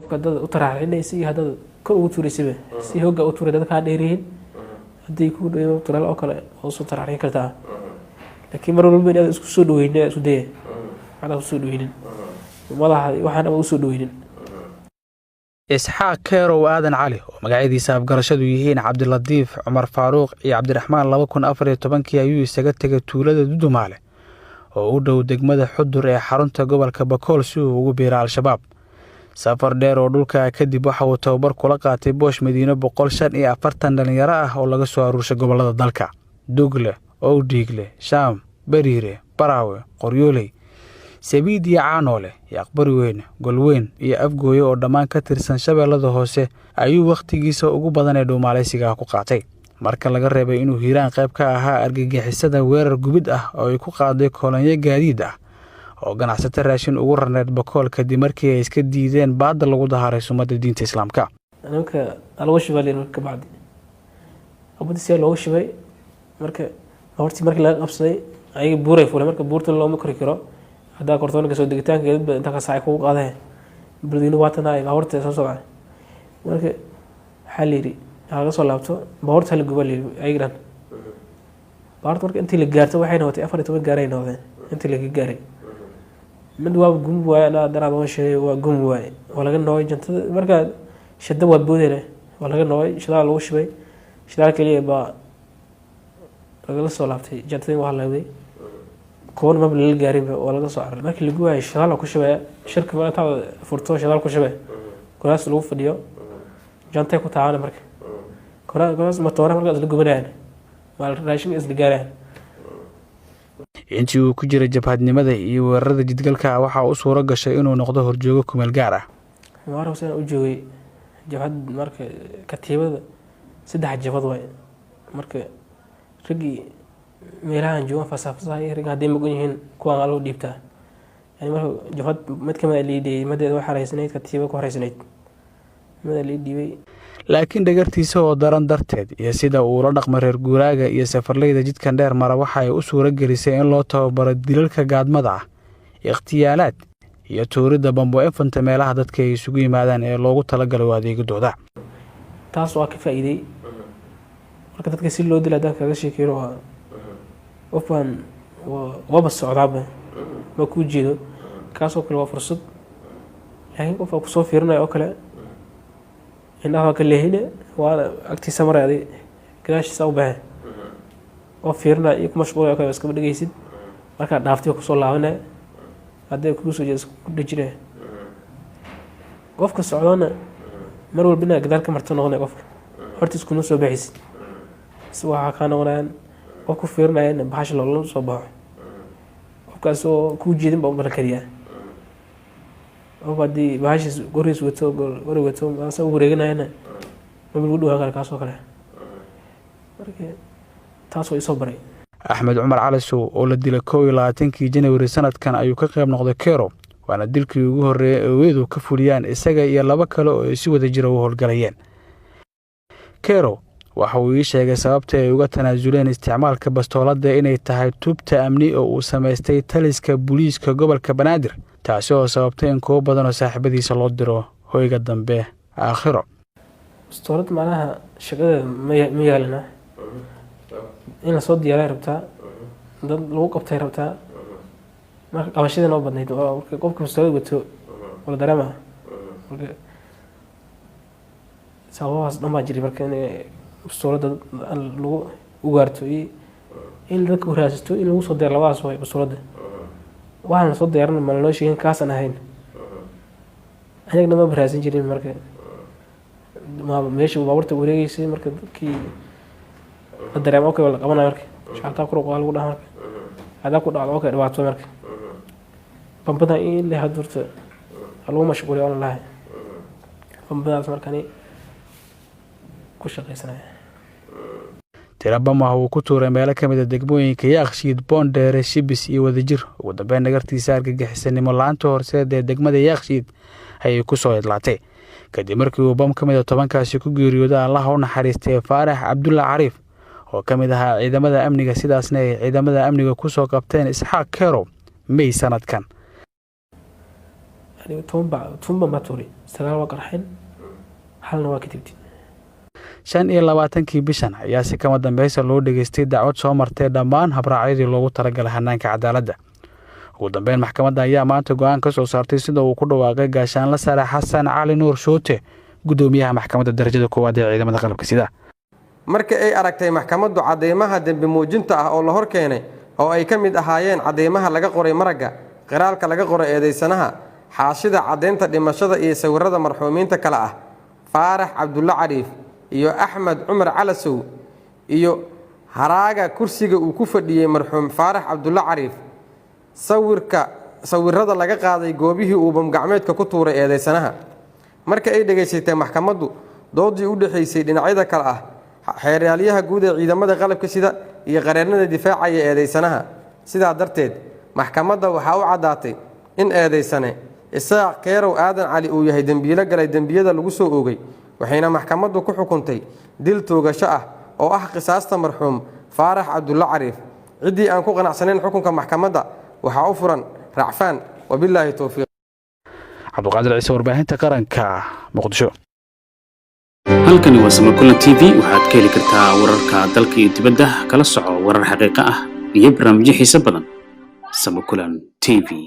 Qofka dad u taraaxinaysa iyo haddaad kor ugu tuuraysaba, si hogga u tuuray, dadka kaa dheeryihiin, haddii ku dhow turaal oo kale oo soo taraaxin kartaa. Laakiin mar walba inaad isku soo dhaweynin, isku daya waxaad usoo dhaweynin madaxa, waxaan ama usoo dhaweynin. Isxaaq Keerow Aadan Cali, oo magacyadiisa afgarashadu yihiin Cabdilatiif Cumar Faaruuq iyo Cabdiraxmaan, 2014-kii ayuu isaga tegay tuulada Dudumaale oo u dhow degmada Xudur ee xarunta gobolka Bakool si uu ugu biiro Al-Shabaab. Safar dheer oo dhulka kadib, waxa uu tababar kula qaatay Boosh Madiino 145 dhalinyaro ah oo laga soo aruurshay gobollada dalka: Dugle, Owdhiigle, Shaam, Bariire, Baraawe, Qoryooley, Sabiid iyo Caanoole iyo Aqbari Weyne, Golweyn iyo Afgooye oo dhammaan ka tirsan Shabeellada Hoose ayuu wakhtigiisa ugu badan ee dhuumaalaysiga ku qaatay, marka laga reebay inuu Hiiraan qayb ka ahaa argagixisada weerar gubid ah oo ay ku qaaday kolonyo gaadiid ah oo ganacsato raashin ugu rarneed Bakool, kadib markii ay iska diideen baadda lagu daharay sumadda diinta Islaamka. Nimanka lagu shubay layidhi. Marka kabacdi abadii siyaa loogu shubay. Marka hortii markii laga qabsaday, ayaga buuray fuulay. Marka buurta looma kori karo. Haddaa kortoonka soo degitaanka dad inta ka saacay kugu qaadee Beledweyne waatana ay baabuurta soo socda. Marka waxaa la yidhi laga soo laabto, baabuurta hala guba layidhi ayaga dhan baabuurta. Marka intii la gaarto waxay noqotay 14 gaaray noqdeen intii laga gaaray. Mid waaba gumi waaye, anaa daraad waan sheegay, waa gumi waaye, waa laga noogay jantada. Marka shada waa boodayna, waa laga noogay, shidaal lagu shubay, shidaal keliya baa lagala soo laabtay. Jantadii waa halawday, kuwana maba lala gaarinba, waa laga soo cararay. Markii lagu waayay, shidaal ku shubaya shirka intaad furto, shidaal ku shubay, kuraas lagu fadhiyo jantay ku taabana. Marka kuraas matoora marka isla gubanayaan, waa raashinka isla gaarayaan. Intii uu ku jiray jabhadnimada iyo weerarada jidgalka, waxaa u suuro gashay inuu noqdo horjoogo kumeel gaar ah. Mubaarag Huseen u joogay jabhad. Marka katiibada saddex jabhad waay. Marka raggii meelahan joogan fasafasahay, ragga hadday maqan yihiin, kuwaan loo dhiibtaa yani. Marka jabhad mid kamid a lii dhiibay, madeeda way xareysnayd, katiiba ku xareysnayd mida lii dhiibay. Laakiin dhagartiisa oo daran darteed iyo sida uu ula dhaqmay reer guuraaga iyo safarleyda jidkan dheer mara, waxa ay u suuro gelisay in loo tababaro dilalka gaadmada ah, ikhtiyaalaad iyo tuuridda bambo efanta meelaha dadka ay isugu yimaadaan ee loogu talagalay adeegidooda. Taas waa ka faa'iiday. Marka dadka si loo dila haddaan kaga sheekeyno, waa qof baan waaba socdaaba ma kuu jeedo, kaasoo kale waa fursad. Laakiin qof baa kusoo fiirinaya oo kale, indhaha waa ka leehine, waana agtiisa maray, adig gadaashiisa u baxee oo fiirinaya iyo ku mashquulaya oo kale, iskama dhegeysid. Markaa dhaaftay kusoo laabanaya, hadday kugu soo jeedo ku dhejinaya. Qofka socdona mar walba inaad gadaal ka marto noqonaya, qofka hortiis kuma soo baxaysid, si waxaa kaa noqonayaan qof ku fiirinaya in baxasha loola soo baxo. Qofkaas oo kuu jeedin baa u balan kariyaa. Qof haddii bahashiis goriis wato, gori wato, asa u wareeganayana, maba lagu dhawaan kara kaasoo kale. Marka taas waa isoo baray. Axmed Cumar Calisow oo la dilay 21-kii Janawari sanadkan ayuu ka qayb noqday Kero, waana dilkii ugu horreeyay ee weedu ka fuliyaan isaga iyo laba kale oo ay si wada jira u howlgalayeen. Kero waxa uu ii sheegay sababta ay uga tanaasuleen isticmaalka bastooladda inay tahay tubta amni oo uu samaystay taliska booliiska gobolka Banaadir, taasi oo sababtay in kuwo badan oo saaxiibadiisa loo diro hoyga dambe, aakhiro. Bastoolad macnaha shaqadeeda ma yaalina. In lasoo diyaaray rabtaa, dad lagu qabtay rabtaa. Marka qabashadii noo badnayd oo marka qofka bastoolad wato wala dareema. Marka sababahaas dhan baa jiray. Marka in bastoolada lagu ugaarto iyo in dadka raadsato in lagu soo diyaar, labadaas waay. Bastoolada waxaan lasoo diyaarin ma lanoo sheegin, kaasaan ahayn anigana maba raadsan jirin. Marka meesha baabuurta wareegeysay, marka dadkii la dareemo, okay, waa la qabanaya. Marka shaataa kor u lagu dhaha, marka hadaa ku dhacdo, okay, dhibaato. Marka bambada in la hadurta lagu mashquuliyo oon lahay bambadaas markani ku shaqaysanaya. Tiro bamah uu ku tuuray meelo ka mid a degmooyinka Yaaqshiid, Boondheere, Shibis iyo Wadajir. Ugu dambeyn, dhagartiisa argagixisanimo la-aanta Horseed ee degmada Yaaqshiid ayay ku soo idlaatay, kadib markii uu bam ka mid a 10-kaasi ku geeriyooday, Allaha u naxariistay, Faarax Cabdulla Cariif oo ka mid ahaa ciidamada amniga. Sidaasna ay ciidamada amniga ku soo qabteen Isxaaq Kerow Mey sanadkan. Adiga 10 baa, 10 baa tuuray, sagaal waa qarxeen, halna waa ka tibtid. 25-kii bishan ayaa si kama dambeysa loo dhegeystay dacwad soo martay dhammaan habraacyadii loogu talagalay hanaanka cadaaladda. Ugu dambeyn, maxkamadda ayaa maanta go'aan ka soo saartay, sida uu ku dhawaaqay Gaashaanla Sare Xasan Cali Nuur Shuute, guddoomiyaha Maxkamadda Darajada Koowaad ee Ciidamada Qalabka Sida. Marka ay aragtay maxkamaddu cadeymaha dembi muujinta ah oo la hor keenay, oo ay ka mid ahaayeen cadeymaha laga qoray maragga, qiraalka laga qoray eedeysanaha, xaashida caddeynta dhimashada iyo sawirada marxuumiinta kale ah Faarax Cabdulle Cariif iyo Axmed Cumar Calasow, iyo haraaga kursiga uu ku fadhiyey marxuum Faarax Cabdulle Cariif, sawirka sawirada laga qaaday goobihii uu bamgacmeedka ku tuuray eedeysanaha. Marka ay dhegaysatay maxkamaddu doodii u dhexaysay dhinacyada kale ah xeeraalyaha guud ee ciidamada qalabka sida iyo qareernada difaacaya eedeysanaha. Sidaa darteed, maxkamadda waxaa u caddaatay in eedeysane Isaaq Keerow Aadan Cali uu yahay dembiilo galay dembiyada lagu soo oogay, waxayna maxkamaddu ku xukuntay dil toogasho ah oo ah qisaasta marxuum Faarax Cabdulle Cariif. Ciddii aan ku qanacsanayn xukunka maxkamadda waxaa u furan racfaan. Wabilaahi towfiiq. Cabduqaadir Ciise, Warbaahinta Qaranka, Muqdisho. Halkani waa Samakulan TV. Waxaad ka heli kartaa wararka dalka iyo dibadda. Kala soco warar xaqiiqo ah iyo barnaamijyo xiiso badan. Samakulan TV.